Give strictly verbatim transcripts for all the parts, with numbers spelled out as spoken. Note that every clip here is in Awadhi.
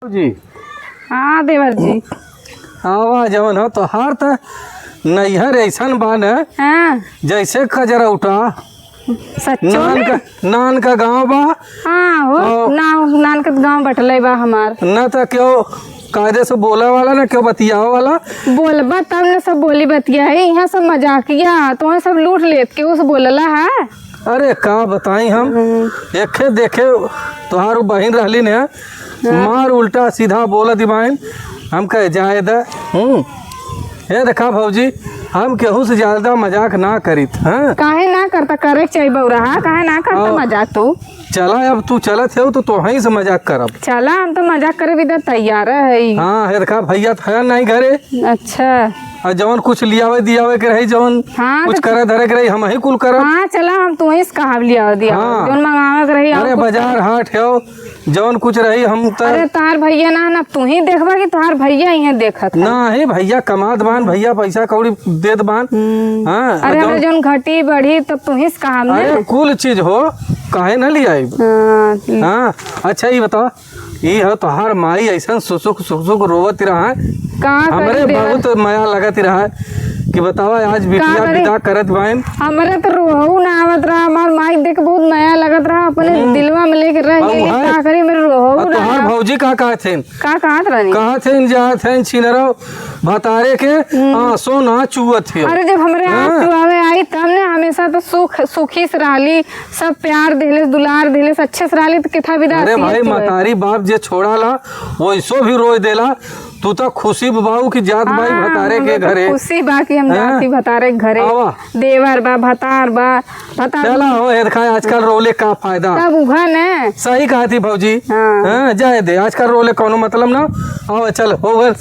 जी। हाँ देवर जी। आवा जवन हो, तोहार त नैहर ऐसन बा न, हाँ। जैसे कजरौटा। सच्चो नान में? का, नान का गाँव बा। हाँ हो, और नान, नान का गाँव बटले बा हमार। न त केहू कायदे से बोले वाला, न केहू बतियावे वाला। बोलबा तब न सब बोली बतिया है, यहाँ सब मजाकिया, तोहे सब लूट लेत, केहू से बोलला है? अरे का बताई हम, हम्म। एखे देखे तोहार उ बहिन रहली ने, हाँ। मार उल्टा सीधा बोलत ही बाइन, हम कहे जाए द। हम्म। हे देखा भौजी, हम केहू से ज्यादा मजाक ना करीत, हाँ? काहे ना करता, करे के चाहिए बउरा, हाँ? काहे ना करता और मजाक तू? चला, अब तू चलत हो तो तोहई से मजाक करब। चला, हम तो मजाक करे भी तो तैयार है। हाँ, हे देखा भैया था नहीं घरे। अच्छा। और जवन कुछ लियावे दियावे के रही, जवन हाँ, कुछ तो करे धरे के रही, हमही कुल करब। हाँ, चला, हम तोहई से कहा लियावे दियावे। हाँ। जवन मंगावे के रही, अरे और कुछ बाजार हाट हो, जवन कुछ रही हम त अरे तोहार भैया ना, ना तू ही देखबा कि तोहार भैया इहे देखत है। ना ही भैया कमात बान, भैया पैसा कौड़ी देत बान। हम्म। हाँ, अरे जौन हमरे जौन घटी बढ़ी तब तू ही से कहा हमने। अरे कुल चीज हो, काहे ना ले आइब? हाँ। हाँ, अच्छा ये बताओ, ये है तोहार माई ऐसन सुसुक सुसुक रोवत रहा है। का हमरे करी देवर? बहुत मया लगत रहा है कि बतावा आज का बिटिया करे? विदा करत बाइन। हमरा तो रोहू ना आवत रहा, हमार माई देख बहुत मया लगत रहा, अपने हम्म। दिलवा में लेके रह अब गेली, वहाँ का करी, मेरे रोहू अब ना तोहार आवा। भौजी का कहत हन? का कहत रहनी? कहत हन, जात हन छिनरो भतारे के हम्म। आंसू ना चुअत हियो। अरे जब हमरे हाँ। आंसू आवे आई तब ने, हमेशा तो सुख, सुखी से रहली, सब प्यार देले, दुलार देले, अच्छे से रहली तो किथा विदा अरे भाई, मतारी बाप जे छोड़ाला, वैसो भी रोए देला। तू तो खुशी बाऊ की जात बाई हाँ, भतारे के हमें तो घरे। खुशी बा कि हम हाँ? जाती भतारे के घरे। आवा। देवर बा, भतार बा, भतार चला हो, हेर खाए, आजकल रोले का फायदा? तब उघा ने। सही कहा थी भौजी। हाँ। हाँ, जाए दे, आजकल रोले कौनो मतलब ना। आवा, चल, हो गल,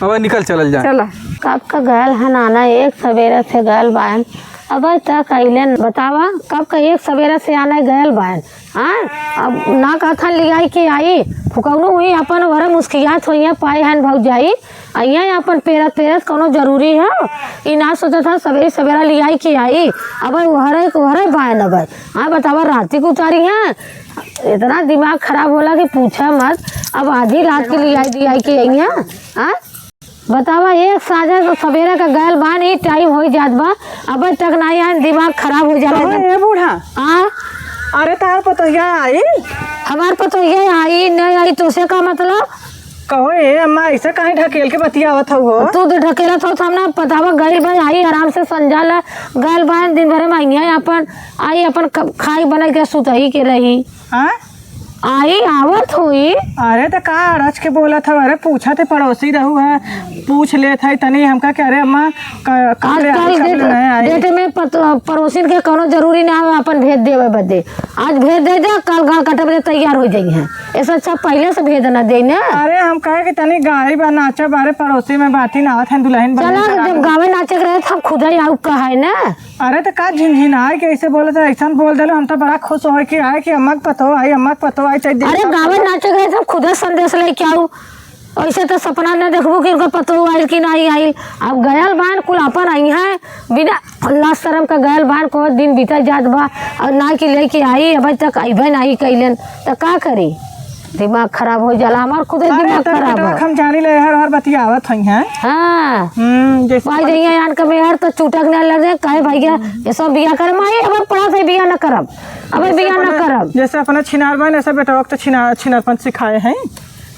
अब निकल चलल जाए। चला। कब का गल है नाना, एक सवेरे से गल बायन, अब तक अइले न। बतावा, कब का एक सवेरे से आना गल बायन? हाँ, अब ना कहथन लियाई के आई, फुकौनो हुई अपन ओहरे मुस्कियात होइए पाए हन भौजाई, अइए अपन पेरत पेरत कौनो जरूरी है? ई ना सोचत है सवेरे सवेरा लियाई के आई, अब ओहरे, ओहरे बायन अब। हाँ, बतावा राती के उतारी हैं, इतना दिमाग खराब होला कि पूछा मत। अब आधी रात के लियाई दियाई के आई हैं, हाँ? बतावा, एक साझा तो सवेरे का गैल बान, ई टाइम होई जात बा, अबे तक ना आइन, दिमाग खराब हो जाला कहो एकदम। ए बूढ़ा। आ? अरे तार पतोहिया आई? हमार पतोहिया आई, नहीं आई, तोसे का मतलब? कहो ए अम्मा, ऐसे काहे ढकेल के बतियावत हऊ हो? तू तो ढकेलत हो, हम ना बतावा, गइल बा, आई आराम से संजाला, गैल बान, दिन भर में आई, अपन, आई अपन क-, खाई बनाई के सुतही के रही। हाँ? आई आवत हुई। अरे त का अड़च के बोलत हव? अरे पूछत है, पड़ोसी रहू है, पूछ लेत है तनी हमका कि अरे अम्मा क-, कब ले आई, आजकल कब ले डेट, नहीं आई? डेट में पत-, पड़ोसिन के कौनो जरूरी ना हो अपन भेज देवे बदे। आज भेज दे दे, कल गाँव कटे बदे तैयार हो जाई हैं। ऐसा अच्छा पहले से भेज ना दे ना। अरे हम कहे कि तनी गाई बा नाचा बारे पड़ोसी में बाटी ना आवत है दुल्हन बने चला, चला जब गई। गावे नाचे के रहे तो हम खुद ही आऊ कहा है ना। अरे त का झिनझिनाए के ऐसे बोलत है, ऐसन बोल देलो, हम तो बड़ा खुश होए के आए कि अम्मा के पतोह आई, अम्मा के पतोह आई, चाहे अरे देखा गावे नाचे गए थे, खुदे संदेश लेके आऊ। ऐसे तो सपना न देखबू कि उनका पतोह आइल कि नहीं आइल। अब गयल बान कुल अपन आई हैं, बिना लाज शरम का गयल बान को दिन बीता जात बा, और ना कि लेके आई, अब तक अइबे नहीं कैलन, त का करी? दिमाग खराब हो जाला, हमार खुदे अरे, दिमाग तोर खराब बेटवा हो। हम जानी ले, हर, हर बतियावत हई हैं। हाँ। हम्म, जैसे भाई, जइया आन के मेहर तो चूटक ना लगे, कहे भैया, ये सब बिया कर, माई, अब पढ़ा से बिया न करब, अब जैसे बिया न अपने, करब। जैसे अपने छिनार बहन, ऐसे बेटवा के तो छिनार, छिनारपन सिखाए हैं।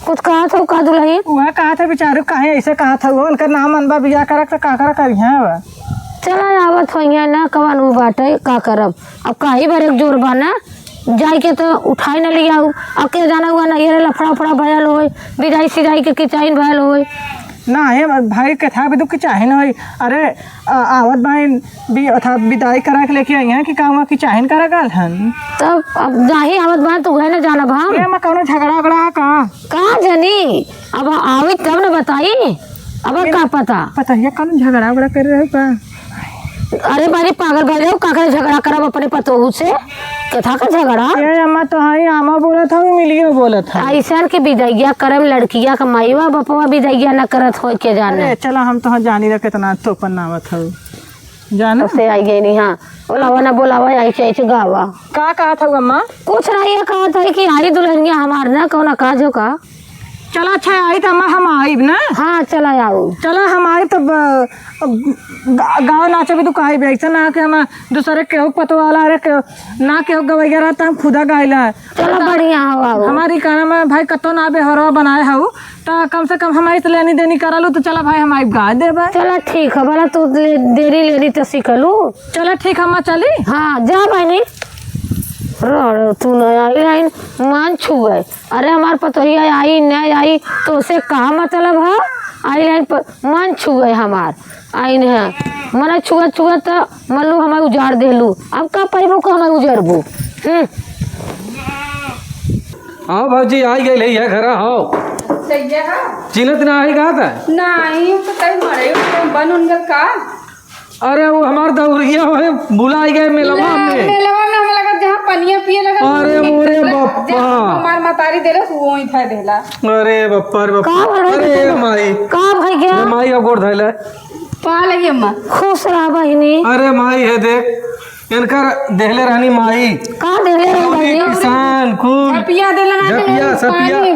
कुछ कहा था का दुल्हन? वह कहा था बेचारू, काहे ऐसे कहा था वो, उनका नाम अनबा बिया करक तो का करा करी हैं अब। चला आवत होइया ना, कवन उ बाटे, का करब, अब काहे भरे के जोर बा ना। जाई के तो उठाई न लियाऊ। अब के जाना हुआ ना, ये लफड़ा उफड़ा भयल होई, बिदाई सिदाई के किचाइन भयल होई। ना हे भाई, के था भी दुख किचाइन होई। अरे, आ, आवत बाइन, बि-, अथा बिदाई करा के लेके आई हैं कि का हुआ किचाइन करा गल हन? तब अब जाही आवत बाइन तो उहे न जानब हम। ये में कौनो झगड़ा उगड़ा है का? का जानी, अब आवे तब न बताई। अब का पता? पता है, कौन झगड़ा उगड़ा कर रहे हो का? अरे मारे पागल भइल हो, का करे झगड़ा करब अपने पतोहू से? कथा का झगड़ा? ए अम्मा, तो हाई आमा बोलत हऊ, मिलियो बोलत हऊ। ऐसन के बिदैया करब, लड़किया का माईवा बपवा बिदैया न करत होय के जाने। अरे चला, हम तो जानी रह कितना तोपन नावत हऊ। जाना? उसे आई गई नहीं, हाँ। बोलावा ना बोलावा, आई के, आई के गावा। का कहत हऊ अम्मा? कुछ नहीं, ये कहत है कि आई दुल्हनिया हमार ना, कौना काज हो का? चला अच्छा, आई त हम, हम आइब ना। हाँ, चला आओ। चला हम आइब तब, अ, गा-, गाँव नाचे भी तू कहे भी ऐसा ना कि हम दूसरे केहू पतवाला रे के, ना केहू गवैया रहा त हम खुदा गाइला। चला बढ़िया हो आओ। हमारी कहना में भाई कतो ना बेहरवा बनाए हऊ, त कम से कम हमारी से लेनी देनी करा लू, तो चला भाई हम आइब गाय देबे। चला ठीक है, बड़ा तू ले-, देरी लेनी तो सीख लू। चला ठीक, हम चली। हाँ, जा बहनी। रड़, तू न आई लाइन, मान छुए। अरे हमार पतोहिया आई, न आई, तो से का मतलब है? आई लाइन पर मान छुए हमार। आई न है। मने छुआ छुआ त मल्लू हमार उजाड़ देलू। अब का पैबू को हमार उजरबू? हम्म। आओ भौजी, आ गए है ये घरा हो। सही है। चिन्हत ना आई का था? नहीं, तो कहीं मरे हो, बन उन गल का? अरे वो हमार दौरिया है, भुला गए मेलवा ना, में। मेलवा में हमें लगा जहाँ पनिया पिए लगा, अरे वहीं वो रे निकला, बप्पा। जहाँ हमार मतारी देलस, वो वहीं था देला। अरे बप्पा रे बप्पा। का भला अरे बेटा? माई। का भाई गया? ए माई, अब गोड़ धइले। पा लगी अम्मा। खुश रहा बहिनी। अरे माई, हे देख, इनकर देहले रहनी माई। का देहले रहनी कौनी बहिनी? किसान, कुल। झपिया देले रहनी, झपिया, सपिया। पानी।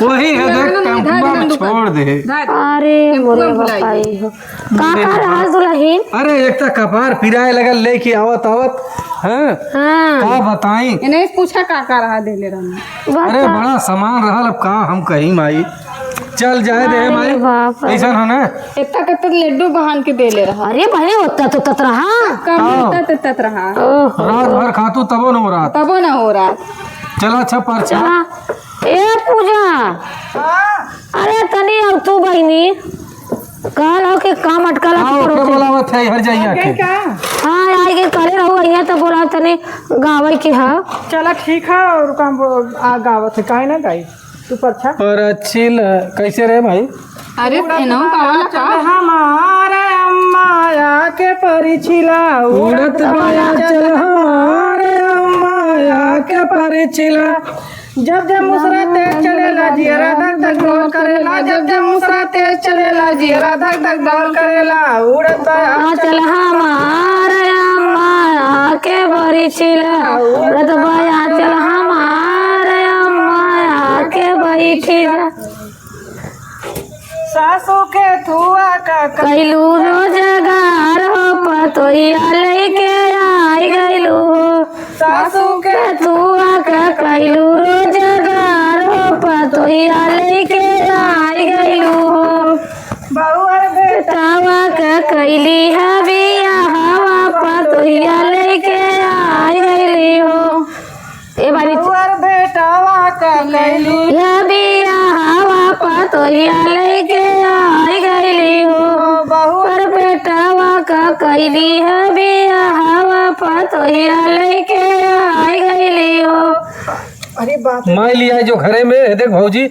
वही है देख, टेम्पुआ में छोड़ दे। अरे मोरे बापाई हो। का, का रहा दुलहिन? अरे एक तो कपार पिराए लगल लेके आवत आवत, हैं? हाँ। का बताई? इन्हें पूछा का, का रहा देहले रहनी। अरे बड़ा सामान रहल, अब का हम कही माई। चल जाए दे अरे माई। बाप रे। ऐसा हो ना। इतना कितना लड्डू बहान के देले रहा। अरे भाई, उतना तो तत रहा। कम हाँ। इतना तो तत रहा। ओहो। रात भर खातू तबो न हो रात। तबो न हो रात। चला अच्छा परछा। चला। ए पूजा। हाँ। अरे तनी अब तू बहिनी। कहल हो कि काम अटकल है, आओ, तो के बोलावत है, हर जाइया के। का? हाँ, आई के करे रहू, अइया तो बोला तनी गावे के है। चला ठीक है, और काम आ गावत है, काहे ना गाई? तू परछा। परछिल, कैसे रे भाई? अरे, एनहु गावा ना का? चल हमारे अम्मा आके परिछिला, उड़त बाया चल हमारे अम्मा आके परिछिला। जब जब मुसरा तेज चलेला, जियरा धक धक डोल करेला। जब जब मुसरा तेज चलेला, जियरा धक धक डोल करेला। उड़त बाया आ चल हमारे अम्मा आके परिछिला, उड़त बाया चल हमारे अम्मा आके परिछिला। सासू के थुआ का कैलू रोजगार हो, पतोहिया लेके आई गइलू हो। सासू के थुआ का कैलू रोजगार हो, पतोहिया लेके आई गइलू हो। बउअर बेटावा का कैली है बियाहवा, पतोहिया लेके आई गइली हो। ए बारी बउअर बेटावा का कैली। या बियाहवा पतोहिया लेके आई गइली हो। बउअर बेटावा का कैली है बियाहवा पतोहिया लेके आई गइली हो। अरे बाप रे। माई लिया जो घरे में, देख भौजी,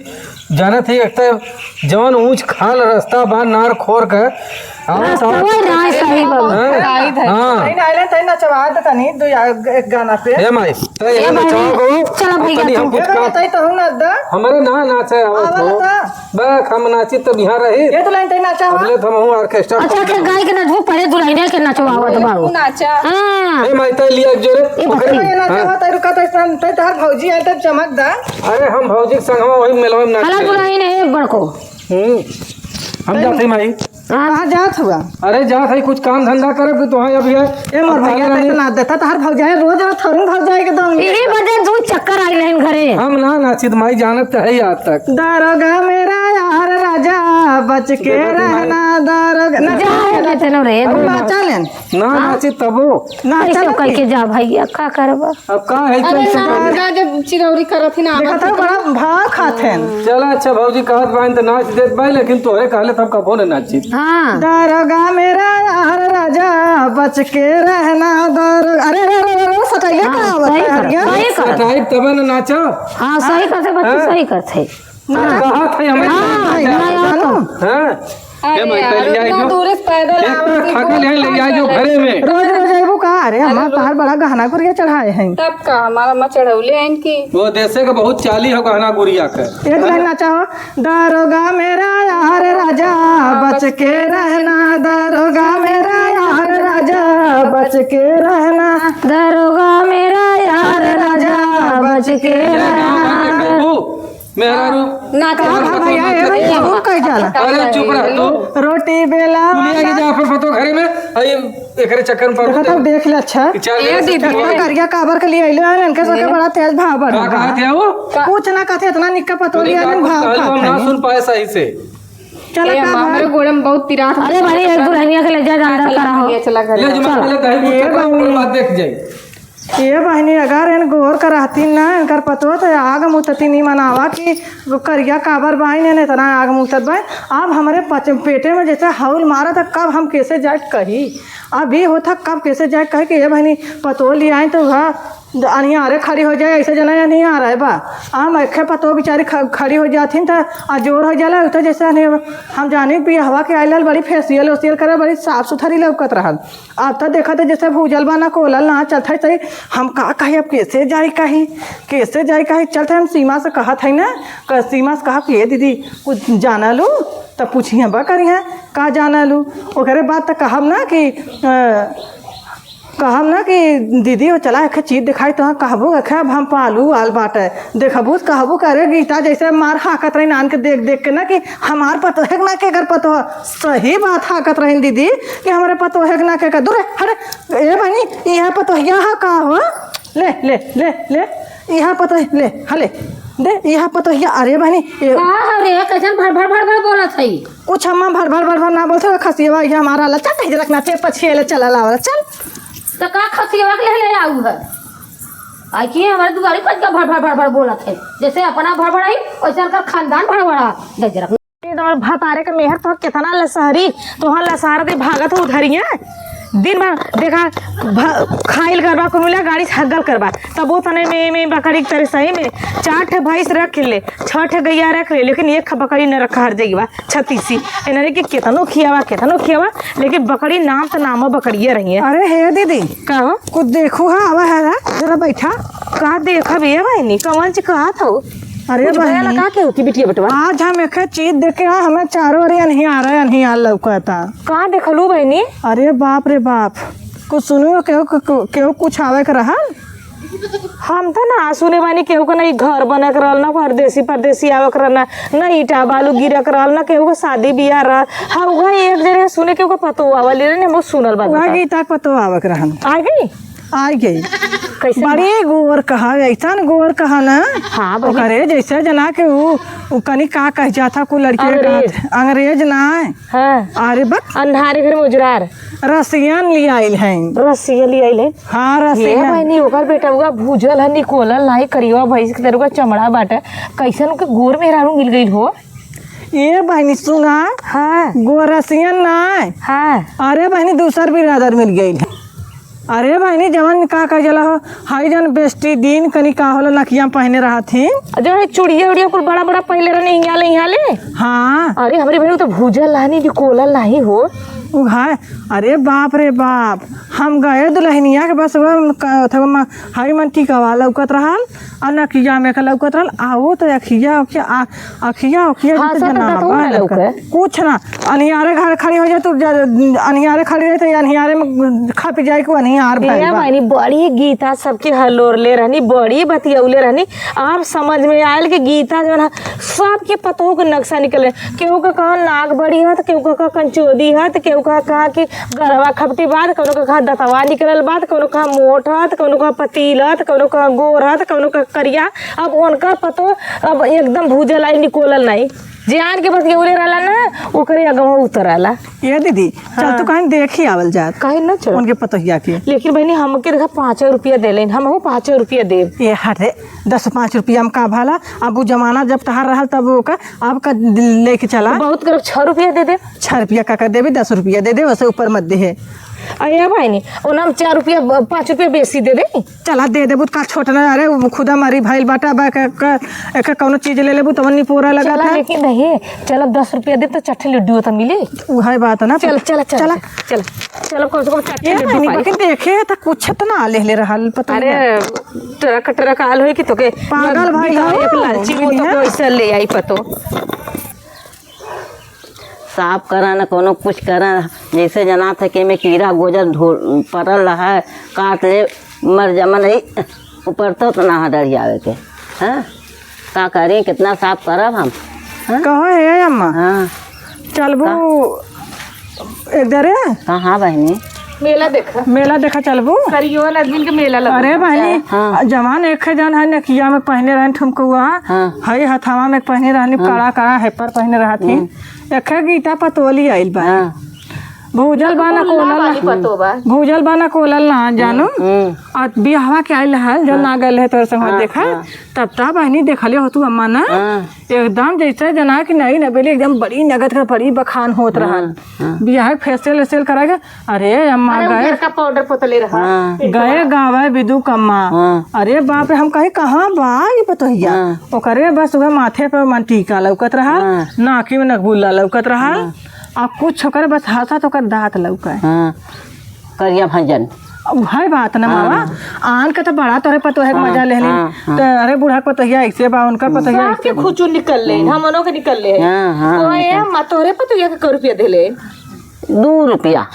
जानत ही एक तो जवन ऊंच खाल रास्ता बा, नार खोर के, आवत, रास्ता आवत। वही ना है, सही बाबा। हैं? हाँ। नहीं, नहीं, नहीं, नचवा दे तनी, दो या-, एक गाना पे। हे माई, तै ए माई, नचवा को, चलो भैया, तनी हम तू। कुछ ए बाबा, का तै तो हूँ ना दा। हमारे ना नाचे आवत आवत हो। दा। बक, हम नाची तब यहाँ रही। ये तो लाइन तै नाचा हुआ। अगले तो हम हूँ ऑर्केस्ट्रा अच्छा, अच्छा, गाय के नचबो, पहले दुल्हनिया के नचवावत बाबू। तू नाचा। हाँ। हे माई, तै लिया एक जोरे। ए ओकरे बच्ची। ये नाचा हाँ। हुआ, तै रुका, तै, तै, तै, तोहर भौजी आए, तब चमक दा। अरे, हम भौजी के संगवा वही मेलवा में नाच हला रहे। दुल्हन है बड़को। हम्म, हम जात हई माई। हाँ। कहाँ जात हुआ? अरे जात हई कुछ काम धंधा करब कि तोहां अभी है। ए मोर भैया, रानी। तो ना देता तोहार भौजाई रोज और थोड़ी भौजाई के दम। यही वजह दू चक्कर आई लेन घरे। हम ना नाचित माई जानत तो है आज तक। दारोगा मेरा यार राजा बच के रहना दारोगा। ना जा, ना चलो रे। अब ना चलें। ना हाँ? नाचित तबो। ना ऐसे चलें। कह के जा भैया, का करबा? अब का है, अरे चल, ना, चल। ना, जब चिरौरी करत ही ना, देखा आवत था, ही बड़ा भाव खात हैं। चला, अच्छा, भौजी कहत बाइन त नाच देत बाइन, लेकिन तोहरे कहले तब कबो न नाची। हाँ। दारोगा मेरा यार राजा, बच के रहना दारोगा। अरे, अरे, अरे, अरे, सटाइले हाँ, का आवत सही है, कर, हरिया? सही कर। सटाई तबे न नाचो। हाँ, सही करते, बच्ची हाँ? सही करते। ना। कहत है हमें हाँ, नाच ना, ना, ना। हाँ? अरे ए माई, यार, ले आई उतना जो। दूर से पैदल इतना आवत ही, थकल है, ले आई जो घरे में। रोज रोज अइबू का? अरे, अरे, हमार रोज। तहार बड़ा गहना गुरिया चढ़ाए हैं। तब का, हमार अम्मा चढ़ौले हैं इनकी। वो देसे के बहुत चाली हो गहना गुरिया के। एक लाइन नाचा हो। दारोगा मेरा यार राजा, बच के रहना, दारोगा मेरा यार राजा, बच के रहना। दारोगा मेरा यार राजा, बच के रहना। बाबू, मेहरारू। ना, कहाँ कहाँ भा भैया, ए भाई, पतोह कह जाला। अरे चुप रह तू। रोटी बेला तू ले आके जा अपन पतोह घरे में, आ ये एकरे चक्कर में पड़ देखा गई। तब देख ले, अच्छा। कि चार ए जने से दीदी। कितना करिया काबर के लिए अइले हैं, इनके सबके बड़ा तेज भाव बढ़ का रहा। कहा थे वो? कुछ ना कहते, इतना निक्का पतोह तोरी लिया का ना, कुछ भाव कहलू, हम खाते ना हैं। सुन पाए सही से। चला ए, का हमरे भाई? गोड़े में बहुत पिरात। अरे भाई, एक दुल्हनिया के ले जा, जा अंदर करा हो। ले जो मैं पहले दही दूध ए चखा, ओकर भाई। बाद देख जाई। ए बहिनी, अगर एन गोर करहतीन ना, एनकर पतोह, त आग मुततीन। ई मनावा कि करिया काबर बाइन, एन एतना आग मुतत बाइन। अब हमरे पच-, पेटे में जैसे हौल मारत, त कब हम कैसे जाए कही? अब ई होत ह, कब कैसे जाए कही कि ए बहिनी, पतोह लियाइन त उहा अनियारे खड़ी हो जाए, ऐसे जना अनियार है बा। हम एखे पतोह बिचारी ख-, खड़ी हो जाथिन त अजोर हो जाला, उ त जैसे अनियार, हम जानी बियहवा के आइल रहल, बड़ी facial ओशियल करे, बड़ी साफ सुथरी लौकत रहल। अब त देखत है जैसे भूजल बा ना, कोलल ना, चलत है सही। हम का कही, अब कैसे जाई कही, कैसे जाई कही? चलत है, हम सीमा से कहत है ना, क-, सीमा से कहब कि ए दीदी, कुछ जाना लू? त पूछिए बा करिए, का जाना लू? ओकरे बाद त कहब ना कि, अ, कहब ना कि दीदी, वो चला, एखे चीज दिखाई, तो कहबू, एखे अब हम पालू आल बाटे। देखबू त कहबू कि अरे गीता जैसे मार हाकत रही नान के देख देख के ना कि हमार पतोह है ना, केकर पतोह। सही बात हाकत रही दीदी कि हमारे पतोह है ना, केकर दूर है, हटे। ए बहिनी, इहाँ पतोहिया हा का हो? ले, ले, ले, ले, इहाँ पतोह, ले, हले, दे, इहाँ पतोहिया, अरे बहिनी, ए का हो रे, कैसन भर भर भर भर बोलत है? कुछ अम्मा भर भर भर भर ना बोलत है, खसियवा ये हमारा ला, चल, तही रखना, ते पछिए ले, चला लावला, चल। त का खसियवा के ले, ले आऊ है? आई के हमारे दुआरी पर का भर भर भर भर बोलत है, जैसे अपना भर भर आई, वैसे उनका खानदान भर भरा, दे जरा। ए, तोहर भतारे के मेहर तो केतना लसहरी, तोहर लसहर दे भागत हो उधरिया। दिन भर देखा, भ-, खाइल करबा, कुनुला गाड़ी से हगल करबा, तबो तने में, में बकरी के तरे सही में चार ठे भैंस रख ले, छह ठे गैया रख ले, लेकिन एक बकरी न रखा हर जइबा, छत्तीसी। एनरे के केतनो खियावा, केतनो खियावा, लेकिन बकरी नाम त नामो बकरिए रही है। अरे हे दीदी, का हो? कुछ देखू हा, आवा है ना, जरा बैठा। का देखब ए बहिनी, कवन ची कहत हो? अरे कुछ भयल बहिनी, का केहू की बिटिया बेटवा? आज हम एक चीज देखे हा, हमें चारों ओर अनहियारा अनहियार लौकता। का देखलू बहिनी? अरे बाप रे बाप, कुछ सुनियो, केहू, केहू, केहू कुछ आवे के रहल? हम त ना सुने बानी केहू के ना ई घर बने के रहल, ना परदेसी परदेसी आवे के रहल, ना, ना ईटा बालू गिरे के रहल, ना केहू के शादी बियाह रहल। हाँ, उहे एक जने सुने केहू के पतोह आवल रहे, हम सुनल बा। उहे गीता के पतोह आवे के रहल। आ गई? आ गई। कैसे? बड़ी गोर कहा, ऐसन गोर कहा ना। हाँ, बड़ी। ओकरे जैसे जना के उ, उ कनी का कह जाता, को लड़की अंग्रेज। कहत, अंग्रेज ना है। हाँ। अरे बक। अंधारे घर में उजरार। रसियन ले आइल हैं। रसियन ले आइल हैं। हाँ, ये रसियन। बहिनी, ओकर बेटवा भूजल है, निकोलल नाही, करियवा भैंस के तरुआ चमड़ा बाटे। कैसन ओके गोर मेहरारू मिल गइल हो? ए बहिनी सुना। हाँ। गोर रसियन ना है। हाँ। अरे बहिनी, दूसर बिरादर मिल गइल है। अरे बहिनी, जवन का कह जाला हो, हाई जन बेस्टी दिन कनी का होला नकिया में पहने रहत ही। जो है चूड़िया उड़िया कुल बड़ा बड़ा पहले रहने, हियाँ ले, हियाँ ले। हाँ। अरे हमरे बहिनी, उ तो भूजल लानी, निकोलल नाही हो। उ हाय, अरे बाप रे बाप, हम गए दुल्हनिया के बस वो क-, थवा मा-, हाई मन टिकवा लौकत रहल, आ नकिया में का लौकत रहल, आ वो तो अखिया, अखिया, आ, अखिया, अखिया हाँ, जैसे सब तो जनावर दतवा ना लौके। लौके। कुछ ना, अनियारे घर खड़ी हो जाए तो ज-, अनियारे खड़ी रहे तो अनियारे में खप जाए को अनियार भइल ए बा। मायनी बड़ी गीता सबके हलोर ले रहनी, बड़ी बतियौले रहनी। अब समझ में आयल कि गीता जौन है, सबके पतोह के नक्शा निकले। केहू के कहा नाग बड़ी है, तो केहू के कहा कंचोदी है, तो केहू के कहा कि गरवा खपटी बा, तो कौनो के कहा दतवा निकलल बा, तो कौनो के कहा मोट है, तो कौनो के कहा पतील है, तो कौनो के कहा गोर है, तो कौनो के कहा करिया। अब उनकर पतोह अब एकदम भूजल आई निकोलल नहीं। जे आन के बतियौले रहला ना, ओकरे अगवा उतराला। ए दीदी, चल हाँ। तू कहीं देखी आवल जात। काहे ना चल? उनके पतोहिया के। लेकिन बहिनी, हमके देखा पाँच रुपया दे लेन, हमहू पाँच रुपया देब। ए हट रे, दस पाँच रुपया में का भला? अब उ जमाना जब तहार रहल तब ओका, अब का लेके चला। बहुत करब, छह रुपया दे दे। छह रुपया का कर देबे, दस रुपया दे दे, वैसे ऊपर मत दे है। अरे बहिनी, ओना हम चार रुपया, पाँच रुपया बेसी दे दे। चला दे देबू त का छोट ना, अरे उ खुदा मरी भइल बाटा, अब एक, एक, एक कौनो चीज ले लेबू तवन निपोरा लगा चला था। लेकिन नहीं, चल अब दस रुपया दे तो चट्टे लड्डू तो मिले। उहे बात है ना। चल, चल, चल, चला। चल, चल, कम से कम चट्टे ए लड्डू बहिनी, पाई। बाकी देखे त कुछ त ना लेहले रहल, पता अरे, नहीं। ट्रक, ट्रक आल होई कि तोके पागल भाई हो। एक लालची हो तो दीदी, कोई से ले आई पतो। साफ करा न कौनो कुछ करा, जैसे जनात है कि एमे कीड़ा गोजर धो-, परल रहा है, काट ले, मर जा, मन ही ऊपर तो ना है डर जावे के, हाँ? का करी, कितना साफ करब हम? हाँ? कहो हे अम्मा, हाँ। चलबू का? एक दरे? हाँ, हाँ बहिनी। मेला देखा। मेला देखा चलबू? करियोन आदमी के मेला लगा। अरे बहिनी, हाँ। जवान एक जन है नकिया में पहने रहन ठुमकुआ, हाँ। हई हथवा में पहने रहनी, हाँ। कड़ा कड़ा हेपर पहने रहती। हम्म। एक गीता पतोली आइल बा। हाँ। भूजल बा ना कोलल वाली ना। पतो बा। भूजल बा ना कोलल ना, जानू। हम्म। और बियाहवा के आइल हल, जब हाँ। ना गइल है तोर संग हाँ, देखा, हाँ। तब ता बहिनी देखले हो तू अम्मा ना, हाँ। एकदम जैसे जना कि नई नबेली, एकदम बड़ी नगद का बड़ी बखान होत रहल। हाँ, हाँ। बियाह के फेशियल वेशियल करा के, अरे अम्मा अरे, गए। उजर का पाउडर पोतले रहा। हाँ। गए गावे बिदु कम्मा। हाँ। अरे बाप रे, हम कहे, "कहाँ बा ई पतोहिया?" हाँ। ओकरे बस उहे माथे पे मन टीका लौकत रहा, हाँ। नाकी में नगबुल्ला लौकत रहा, हाँ। आ कुछ ओकरे बस हंसा तो ओकर दांत लौके। हाँ। करिया भंजन। अब है बात ना हाँ। मावा, आन के तो बड़ा तोरे पतोहे के हाँ, मजा लेहली। हाँ, हाँ। तो अरे बूढ़ा के पतोहिया ऐसे बा, उनकर पतोहिया सबके ऐसे बा। खुचू निकल ले, हाँ। हमनों के निकल ले। हाँ, हाँ, तो ये निकल। अम्मा तोरे पतोहिया के कै रुपया देले? दू रुपया।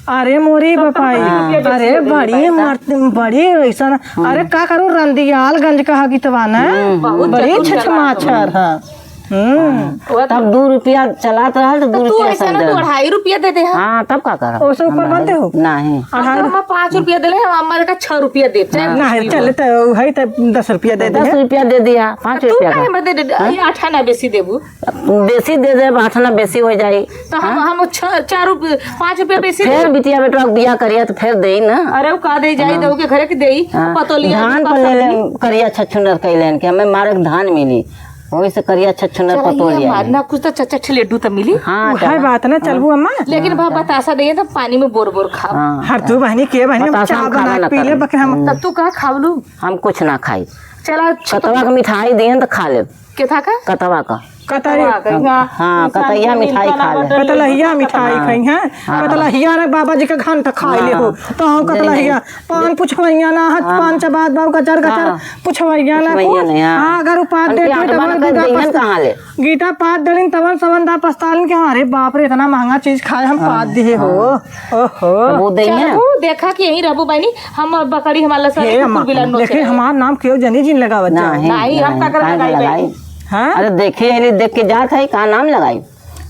अरे मोरी तो बपाई, हाँ। अरे बड़ी मर्द, बड़ी ऐसन, हम्म। अरे का करू, रंदियालगंज का हगितवा ना, हम्म, हम्म। बहुत बड़ी चतुर छछमाछर चलाक है। हम्म। हाँ। तब दू रुपया चलात रहल तो तो दू तू रुपया ऐसा ना, दे। तू अढ़ाई रुपया दे दे, हाँ। हाँ, तब का करब? ओसे ऊपर हम बनते हो? नहीं। अढ़ाई हम तो हम पाँच रुपया देले, हम हमारे का छह रुपया दे, चाहे हाँ। कुछ नहीं, भी चले हो। तो वही तो दस रुपया दे दे। दस रुपया दे दिया, पाँच तू रुपया काहे का। मत दे दे, हाँ? ये आठ आना बेसी देबू। बेसी दे देब, आठ आना बेसी हो जाई। तो हम, हाँ? हम छ-, चार रुपये, पाँच रुपया बेसी फिर देब। बिटिया बेटवा के बियाह करिया तो फिर देई ना। अरे, उ का देई, जाई हाँ। दऊ के घरे के देई, हाँ। पतोलिया धान भी पर ले पसंद लेन, नहीं। करिया छछुनर कइलेन कि हमें मारे के धान मिली, वही से करिया छछुनर चला, पतोलिया ये मार, मिली। ना कुछ तो चचा ठेलेडू तो मिली। हाँ, उहे चला। बात ना, हाँ। चलबू अम्मा। लेकिन बा-, बतासा देइहैं तो पानी में बोर बोर खाब। हाँ। हर तू बहिनी के बहिनी, हम बतासा चाह हम खाबे बना ना के पी ले, करब। बकिर हम हम्म। तब तू का खावलू? हम कुछ ना खाई। चला, अच्छा, कतवा तो के मिठाई देइहैं तो खा लेब। केथा का? कतवा का। कतई। कतवा का, हाँ। हाँ, इंसान कतैया के मिठाई मिलता खा ना ले। बटन कतलहिया मिठाई हाँ। खई हैं। हाँ। कतलहिया रे बाबा जी के घंट खाई ले हो। हाँ। तो हम दे कतलहिया। दे। पान पुछवैया ना, हाथ हाँ। पान चबात बाबू कचर कचर हाँ। पुछवैया ना पुछवैया कुछ। नहीं, हाँ। हाँ, अगर उ पात उनके देती आत्मा तब न गीता कह देंगे पछता-, कहाँ ले? गीता पात देलिन तबन सवन दा पछतालिन कि अरे बाप रे, इतना महंगा चीज खाए हम हाँ। पात दिहे हो। हाँ। ओहो। तो वो दे चल, हैं। वो देखा कि यहीं रहबू बहिनी, हम बकरी हमार लसन हे कुकुर अम्मा, बिलार नोचे लेकिन रहे। हमार नाम केहू जनी जिन लगावत जाओ। नहीं, नहीं, हम नहीं, काकर काहे लगाई लगाई? बहिनी? हाँ? अरे देखिए, ये देख के जात है, का नाम लगाई?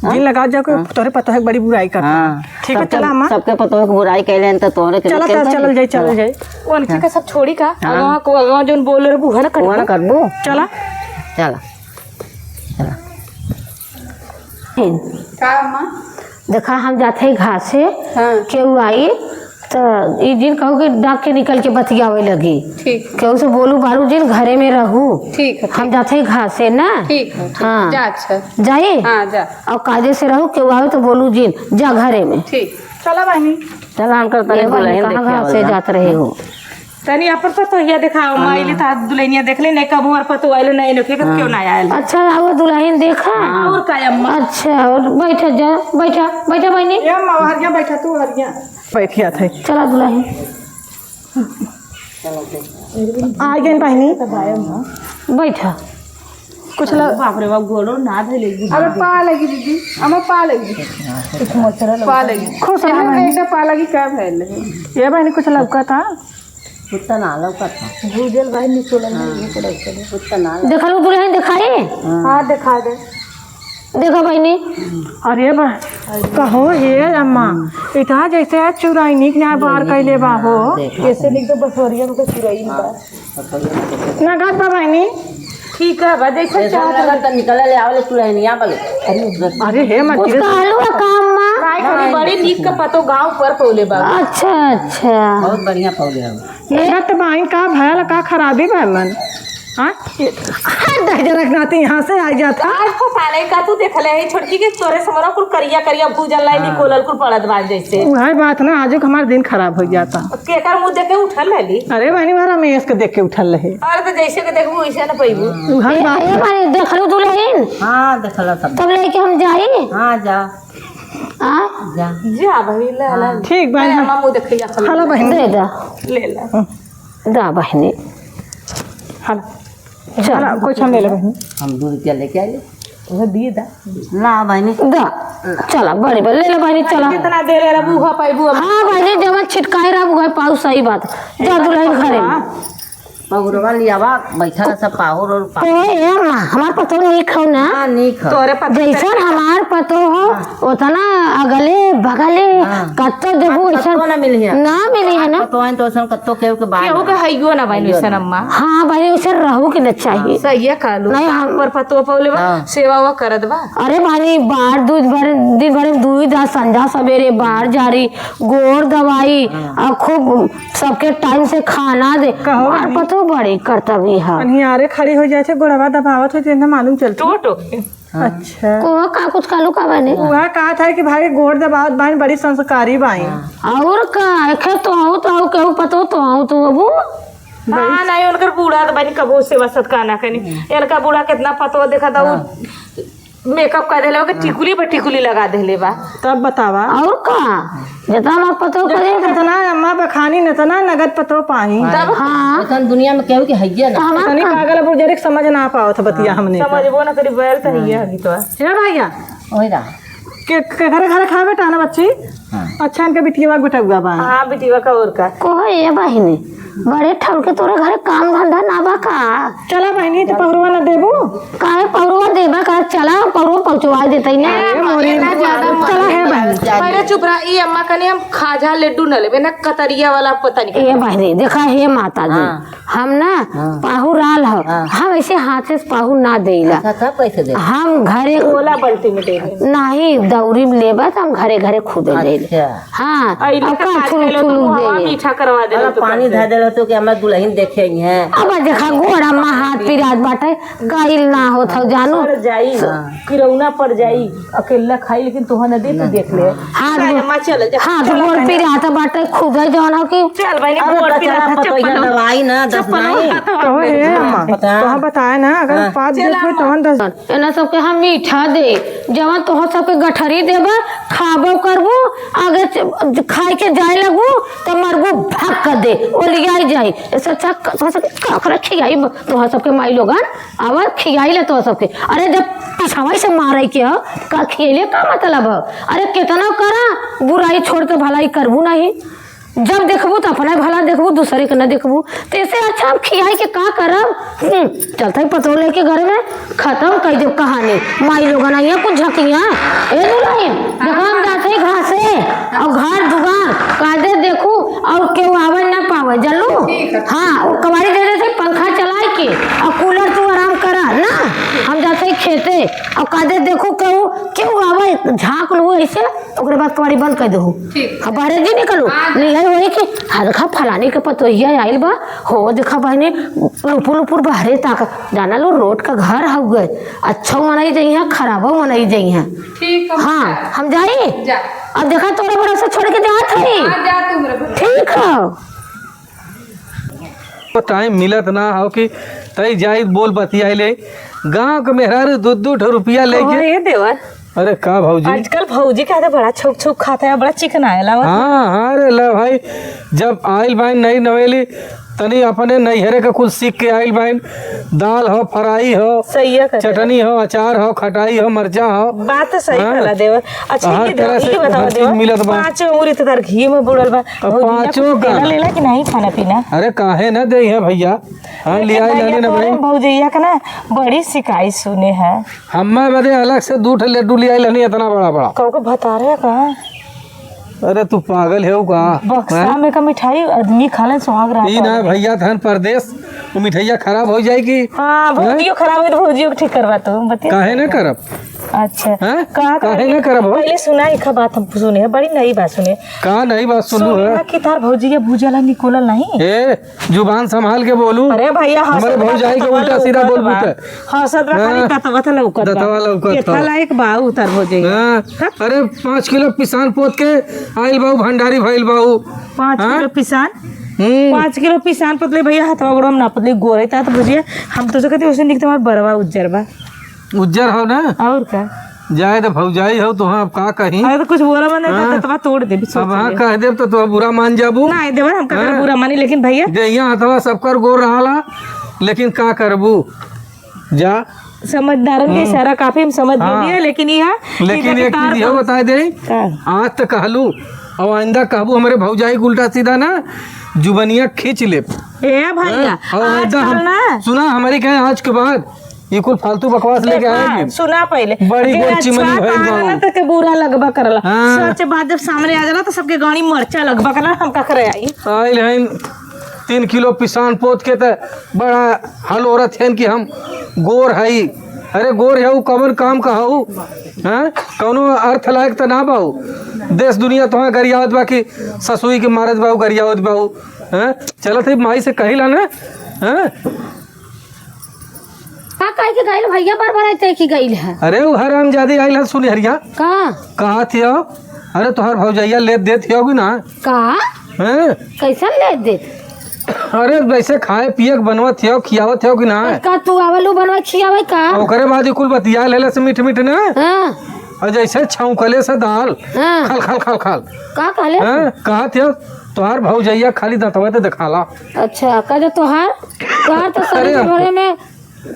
हाँ? जिन लगावत जाओ, कोई हाँ। तोहरे पतोह के बड़ी बुराई करता। हाँ। ठीक है, सबके, चला अम्मा। सबके पतोह के बुराई कैले हैं, तो तोहरे के चला, लेके चला, चल चलल जाई, चलल जाई। उनके हाँ। का सब छोड़ी का? हाँ। अगवा को, अगवा जोन बोल रहे, वो है ना वो है ना कटबू? कटबू? चला। चला। चला। का अम्मा? देखा, हम जात हई घासे, हाँ। केहू आई, त ई जिन कहू कि डाक के निकल के बतियावे लगी। ठीक। केहू से बोलू बारू जिन, घरे में रहू। ठीक है, हम ठीक। जात हई घासे ना। ठीक है, ठीक। हाँ। जा, अच्छा। जाई? हाँ, जा। और कायदे से रहू, केहू आवे तो बोलू जिन, जा घरे में। ठीक। चला बहिनी। चला, हम करता ये नहीं, बहिनी दुल्हन कहाँ देखे घासे वाला। जात रहे हो? तनी अपन पतोहिया देखाओ, हाँ। माइली ता दुल्हनिया देख ले, नहीं कब हमार पतो आइल, नहीं नखे, हाँ। क्यों ना आइल? अच्छा, आओ दुल्हन देखा। हाँ। और का अम्मा? अच्छा, और बैठा जा, बैठा, बैठा बहिनी। ए अम्मा, हरिया बैठा तू, हरिया। बैठिया थे। चला दुल्हन। आ गई बहिनी। बैठा। कुछ लग- बाप रे बाप, गोड़ो ना धइले। अबे पा लगी दीदी, हमें पा लगी। पा लगी। खुश रहो। एकदम पा लगी, का भइल है? ये बहिनी कुछ लौका था? कुत्ता ना लौका था। भूजल भाई निचोड़ल हाँ। नहीं, निचोड़ल, निचोड़ल। कुत्ता ना लौका। देखल दुल्हन दिखाई? हाँ। हाँ, दिखा दे। देखो बहिनी। अरे बा, कहो हे अम्मा, इतना जैसे आज चुराइनी के न्याय बार कैले बा हो। देखा। ऐसे निक तो बसवरिया में तो चुराइन बा। नगद बा बहिनी। ठीक है, बा, जैसे जैसे चाहत लगा हो। त निकल ले, आवले तू रहनिया बले। अरे हे मत कुछ कहलू है का अम्मा? नहीं, नहीं। बड़ी नीक का पतो गाँव पर पौले बा। अच्छा, अच्छा। बहुत बढ़िया पौले हम। नगद बाइन का भयल का खराबी बा मन? हाँ? हाथ दह जरा के नाती यहाँ से आ जाता। आज फसाले का तू देख ले, छोटकी के तोरे समरा कुल करिया करिया भूजल लाई हाँ। निकोलल कुल पड़त बा जैसे। उहे बात ना, आजो के हमार दिन खराब हो जाता। केकर मुँह देख के उठल रहली? अरे बहिनी, हमारा रमेश के देख के उठल रहे। अरे तो जैसे के देखबू, वैसे न पैबू। उहे ए, बात ए, ना। बहिनी, देखलू दुल्हन? हाँ, देखला सब। तब लेके हम जाई? हाँ, जा। आ? जा। जा, बहिनी, ले, ले। हाँ। ठीक, बहिनी, ले, हम मामू देखैया, चल। हलो, बहिनी। दे दा। ले, ले। दा, बहिनी। हलो। चल। हलो, कुछ हम ले ले, बहिनी। हम दो रुपया लेके आए। उहे दिए दा। ला, बहिनी। दा। चला, बड़ी बा, ले ले, बहिनी, चला। कितना दे रहे रहबू, उहा पाइबू अब। हाँ, बहिनी, जवन छिटकाए रहबू, उहा पाऊ, सही बात। जा, दुल्हन घरे में। हाँ। पहुरवा लियावा, बैठा रह सब पाहुर और पा- तो ए अम्मा, हमार पतोह नीक हो ना? हाँ, नीक हो। तोरे पतोह जैसन हमार पतोह हो, हाँ। उतना अगले बगले हाँ। कत्तो देबू, हमार ऐसन पतोह ना मिली है। ना मिली है ना? पतोह है तो ऐसन कत्तो केहू के बात केहू ना। के हइयो ना बनी हइयो वैसन ना। अम्मा। हाँ, बनी वैसन रहू के ना चाहिए। सही है, कालू। नहीं, हम पर पतोह पौले बा, हाँ। सेवा वा करत बा। अरे भाई, बाहर दूध भर, दिन भर में दूध आ, संझा सवेरे बाहर जा रही, गोड़ दवाई, हाँ। और खूब सबके टाइम से खाना दे। कहो और भाई। पतो बड़ी कर्तव्य है। अन्हियारे खड़ी हो जाए थे, गोड़वा दबावत हो, तो इन्हें मालूम चलता। टोटो। हाँ। अच्छा। को का कुछ कालू का बने? वह कहा था कि भाई गोड़ दबावत बाइन, बड़ी संस्कारी बाइन। हाँ। और का, एखे तो हूँ, तो हूँ, केहू पतो तो हूँ, तो अबू। हाँ, नहीं, उनकर बूढ़ा तो बनी कबो सेवा सत्कार ना करी। हम्म। इनका बूढ़ा कितना पतो देखा था, हाँ। वो मेकअप कर देले बा, हाँ। टिकुली पर टिकुली लगा देले बा। तब बतावा। और का? जितना हमार पतो करे, कितना अम्मा बखानी, इतना नगद पतो पाई। तब हाँ। एखन दुनिया में केहू के हइये ना। तो हमार तनी का? पागल बुजुर्ग समझ ना पावत बतिया हाँ। हमने का। समझबो ना करी, बैल तो हइये हगी तो। हे भैया। ओए रा। के, के घरे घरे खावे बेटा ना बच्ची? हाँ। अच्छा, इनके बिटिया बेटउआ बा। हाँ, बिटिया का और का। को है ये बहिनी? बड़े ठौर के तोरे घरे काम धंधा ना बा का? चला बहिनी, तो पहुरवा ना देबू? काहे पहुरवा देबा का? चला, पहुरवा पहुँचवा देते ही ना। ए, मोरी। ना ज्यादा चला, हे बहिनी। पहले चुप रहा, ई अम्मा कनी हम खाजा लड्डू न लेबे, ना कतरिया वाला पता नहीं। ए बहिनी, देखा, हे माता जी, हाँ। हम ना हाँ। पाहुर आल हो, हाँ। हम ऐसे हाथे से पाहुर ना देला। अच्छा, तब कैसे दे? हम घरे ओला बाल्टी में दे दे। नहीं, दौरी में लेबा, तो हम घरे घरे खुदे दे दे। अच्छा। हाँ, अइले अब तो का आज चुलू के लोग चुलू मुहवा दे। मीठा करवा दे अरे, तो पानी कैसे? धर देले तो कि हमरा दुल्हन देखे ही हैं। अब देखा, गोड़ा में हाथ पिरात बाटे, काइल ना होत हौ, जानू। सड़ जाई, हाँ। किरौना पड़ जाई, अकेला खाई, लेकिन तोहर न दे, तू देख ले। हाथ चल, गोड़, अम्मा, चल, जा। हाथ चल, गोड़ चल। पिरात बाटे, खुदे जौन हो कि चल, बहिनी, अरे, गोड़ बच्चा पिरात, पतोहिया चप्पल दवाई ना, दस चप्पल नहीं। उठा तो कहो, ए, अम्मा, पता। तोहर बताए ना, अगर हाँ। पाँच चल, देत होई, अम्मा। तोहन दस। एना सबके हम मीठा दे, जवन तोहर सबके गठरी देबा, खाबो करबू, आगे च-, खाए के जाए लगबू, त मरबू भक कर दे, ओलियाई जाई। ऐसे अच्छा क-, तोहर सबके काकरा खियाई ब-, तोहर सबके माई लोगन, आवा खियाई ले तोहर सबके। अरे जब पिछवाई से मारे के ह, का खियले का मतलब ह? अरे केतना करा, बुराई छोड़ के भलाई करबू नहीं। जब देखबू त अपना भला देखबू, दूसरे के न देखबू। त ऐसे अच्छा हम खियाई के का करब? हम्म, चलते ही पतोह लेके घर में खत्म कर देब कहानी। माई लोगन आइया कुछ झकिया। ए दुल्हन, देखो हम जाते ही घासे और घर दुआर कादे देखू और केहू आवे ना पावे, जल्लू? ठीक है। हाँ, वो कबाड़ी दे देते, पंखा चलाए के और कूलर तू आराम करा ना। हम जाते ही खेते और कादे देखू केहू, केहू आवे, झाँक लू ऐसे। ओकरे बाद केवाड़ी बंद कर दहु। ठीक। अब बाहरे जी निकलू। हाँ। नहीं है वही कि हाँ देखा फलानी के पतोहिया आइल बा, हो देखा बहनी लुपुर लुपुर बाहरे ताक, जाना लो रोड का घर हउए, अच्छा मनाई जइहे, खराबो मनाई जइहे। ठीक है, हाँ, जा। हम जाई। जा। अब देखा तोरा भरोसा छोड़ के जात हई। हाँ, जा तू मेरे भरोसे। ठीक है। टाइम मिलत ना हो कि तई जाई बोल बतियाई ले। गाँव के मेहरारू दू दू ठो रुपया लेके। ओए देवर। अरे का भौजी? आजकल भौजी के हाथे बड़ा छुक छुक खात है, बड़ा चिकनाए लावत। हाँ, हाँ रे ला भाई, जब आइल बाइन नई नवेली, तनी अपने नैहरे के कुल सीख के आइल बाइन। दाल हो, फ्राई हो, सही है कहते। चटनी हो, अचार हो, खटाई हो, मरचा हो। बात तो सही हाँ। कहला देवर। अच्छा, हर ये तरह दे-, से ये बताओ हर चीज देवर, मिलत बा। पाँचों उंगली तो तार घी में बुड़ल बा। अब भौजिया पाँचों कुछ का। देला लेला कि नहीं खाना पीना? अरे काहे ना दे है भैया, हाँ, लेकिन लियाई भैया, लानी ना तोरे भाई। भौजैया के ना बड़ी शिकायत सुने है। हम्मा बदे अलग से दू ठे लड्डू लियाई लानी, इतना बड़ा बड़ा। कहू के भतारे का? अरे तू पागल है का? बक्सा हाँ? में का मिठाई आदमी खा ले, सुहाग रात ई ना वाले। भैया, धन परदेश, वो मिठाइया खराब हो जाएगी। हाँ, हाँ? भौजियो खराब हो तो भौजियो के ठीक करवा तू, बतिया। काहे ना करब? अच्छा, हाँ? का काहे ना करब हो? पहले सुना, एक बात हम सुने है, बड़ी नई बात सुने। का नई बात सुनलू सुने है? ना कि तार भौजी के भूजला निकोलल नहीं। ए, जुबान संभाल के बोलू। अरे भैया, हमारे हंसत बा, भौजाई के दतवा उल्टा सीधा लौकत बोल बा। बूते। हंसत बा, खाली हाँ। दतवा त लौकत बा। दतवा लौकत केथा बा। लायक बा उतार भौजी। हाँ। हाँ? अरे, पाँच किलो पिसान पोत के आइल बाऊ, भंडारी भइल बाऊ। पाँच हाँ? किलो पिसान? हम्म। पाँच किलो पिसान पोतले भैया, हथवा गोड़वा में नापले, गोरे तात भौजी। हम तो कहते, उसे निकते हमार बरवा उज्जर बा। उज्जर हो ना? और का? जाए तो भौजाई हो, तो हाँ, अब का कहीं? अरे, तो कुछ बोला मने, हाँ? दतवा तोड़ दे, अब हाँ, कह देब तो तू बुरा मान जाबू। ना, देवर, हम ककरो हाँ? बुरा मानी, लेकिन भैया देहिया हथवा सबकर गोर रहाला, लेकिन का करबू? जा। समझदारन के हम्म। इशारा काफी हम समझ हाँ। गइली है, लेकिन यह लेकिन एक चीज यह बताए दे, का? आज तो कहलू, अब आइंदा कहबू हमरे भौजाई के उल्टा सीधा ना, जुबनिया खींच लेब। ए भैया, हाँ, अब आइंदा आजकल हम, ना सुना, हमरे कहे आज के बाद ये कुल फालतू बकवास लेके देखा, आएगी। सुना पहिले, बड़ी जे गोर अच्छा चिमनी भइल काम बा। करला त के बुरा लगबा करला। हाँ। सच बात जब सामने आ जाला त सबके गाड़ी मरचा लगबा करला, हम का करे आई? आइल हइन तीन किलो पिसान पोत के त बड़ा हलोरत हन कि हम गोर हई। अरे गोर हऊ, कवन काम का हऊ? हाँ? कौनो अर्थ लायक त ना बाऊ। देश दुनिया तोहा गरियावत बा कि ससुई के मारत बाऊ, गरियावत बाऊ। हाँ? चलत है माई से कहिला ना। हाँ? का कह के गइल भैया, बार बार ऐसे की गइल है? अरे उ हरामजादी आइल है सुनिहरिया। का? कहा थियो? अरे तोहर भौजैया लेत देत हियो कि ना? का? हैं? कैसन लेत देत? अरे वैसे खाए पिए के बनवत हियो, खियावत हियो कि ना? का तू आवलू बनवा खियावे का? ओकरे बाद ई कुल बतिया लेले से मीठ मीठ ना। हाँ। और जैसे छौंकले से दाल, हाँ। खल खल खल खल। का कहले? हाँ, कहा थियो तोहार भौजैया खाली दंतवा ते दिखाला। अच्छा, का जो तोहार, तोहार तो शरीर अरे। भरे में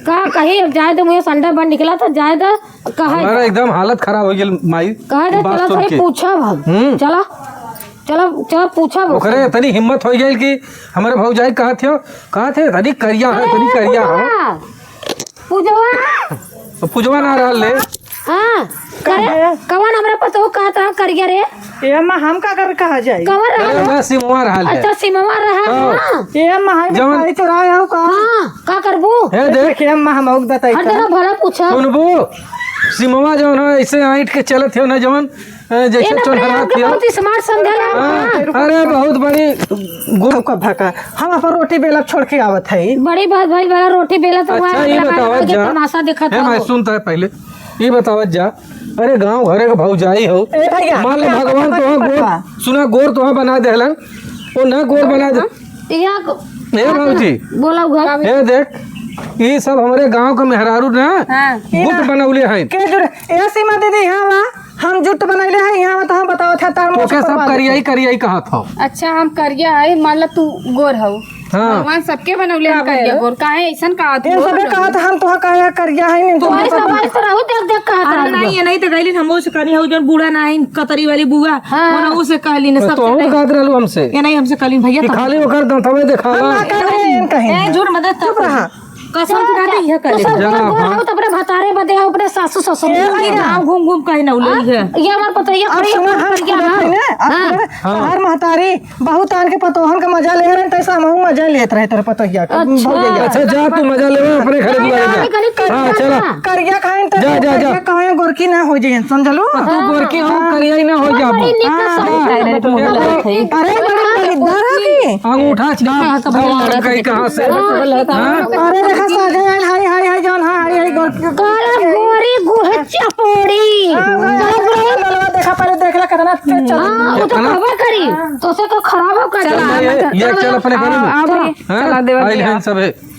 का कही, अब जाए दे, मुझे संडा बन निकला तो जाए दे, कहा हमारा एकदम हालत खराब हो गई माई, कहा दे, बात चला सुन सही के। पूछब हम। हम्म। चला, चला, चला पूछब ओकरे। इतनी हिम्मत हो गई कि हमारे भौजाई कहा थियो, कहा थे, "तनी करिया है, अरे तनी करिया है।" पूजवा, पूजवा। तो पूजवा ना रहल ले। हाँ, करे, कवन हमरा पतोह कहत रहा करिया रे? ए अम्मा, हम का कर कहा जाई? कवन रहा? अरे, वह सिमवा रहल है। अच्छा, सिमवा रहा, हाँ। हाँ। ए अम्मा, हाय जवन खाई चोराए हो का? हाँ, का करबू? हे देख। देख, ए अम्मा, हम औक बताई हर का? जगह भला पूछा। सुनबू, सिमवा जवन है, ऐसे ऐंठ के चलत हो ना जवन, ए, जैसे ए, ना, चोरहरा अपने आप के थियो। बहुत smart समझे ला। हाँ, हाँ। अरे, बहुत बड़ी गुरु का भाका। हम अपन रोटी बेलब छोड़ के आवत है। बड़ी बात भाई, बड़ा रोटी बेला तो अच्छा, वहाँ ये अपना बतावत आगे जा। तमाशा देखत हे हो। भाई, सुनता है पहले। ई बतावत जा, अरे गाँव घरे के भौजाई हो, ए भैया, मान लो ए भगवान भैया, तोहार गोर, भैया। सुना गोर तोहार बना देहलन, ओ ना गोर बना दे। हाँ? यहाँ को ए भौजी, बोला हुआ। ए देख, ई सब हमरे गाँव के मेहरारू ना हाँ। गुट बनौले हैं। के जुड़, ए सीमा दीदी, यहाँ वा, हम जुट बनैले हैं, यहाँ वा, तो हम बतावत है, तार तोके सब करियाई करियाई कहत हो। अच्छा, हम करिया है, मान लो तू गोर हो। हाँ। भगवान सबके बनौले हैं करिया गोर। काहे ऐसन कहत हो? सबे कहत हम तोहा काहे करिया है नहीं, तुम्हारे सब बात तो रहू देख देख कहत अरे रहू। नहीं, ये नहीं तो गइलिन, हम उसे कहनी हो जौन बूढ़ा ना है, कतरी वाली बुआ, हाँ। उन्हें उसे कहलिन तो सबसे हम नहीं। कहत रहलू हमसे। ये नहीं हमसे कहलिन भैया कि तो खाली ओकर दंतवे देखावा। हम ना कहले हैं कहीं। ए, झूठ मत चुप रहा। कसम से कहते यह कहले। तू सब जा, गोर हाँ। हो तो अपने भतारे बदे हो, अपने सासू ससुर ए बदे। भैया। गाँव घूम घूम कहीं ना उलई है। ये हमार पतोहिया अब खड़ी सुना, है, हम करिया खुद ना। अपने, अब हाँ। सुना, हाँ। हर महतारी बहुत आन के पतोहन के मजा ले रहे, तैसे हमहू मजा लेत रहे तोरे पतोहिया के, अच्छा। भौजैया। अच्छा, जा तू मजा लेवे अपने घरे दुआरे जा। हाँ, चला। करिया खाएं तो जा, जा, जा। करिया खाएं, गोरकी ना हो जाए, समझलू? तू गोरकी हो, हाँ। करिया ही ना हो जाबू। बड़ी नीक हाँ, समझ हाँ। है, मुँह लगा है। अरे, बड़ी दलिद्दर है की। अंगूठा छाप, हाँ, तो भगवान कहीं कहाँ से? हाँ। हाँ? अरे, देखा, सागे आयल, हाय, हाय, हाय, जौन, हाँ, हाय, हाय, गोरकी। काला गोरी गुहे चपोड़ी। हाँ, हाँ, हाँ, देखा, पहले देख ला, कितना तेज चल रहा है। हाँ, वो तो कितना? खबर करी। तो से तो खराब हो कर चला, चला, ये, ये चला, चल अपने घरे में। आ, आ, हाँ? चला देवा आइल भैया। हैं सब है।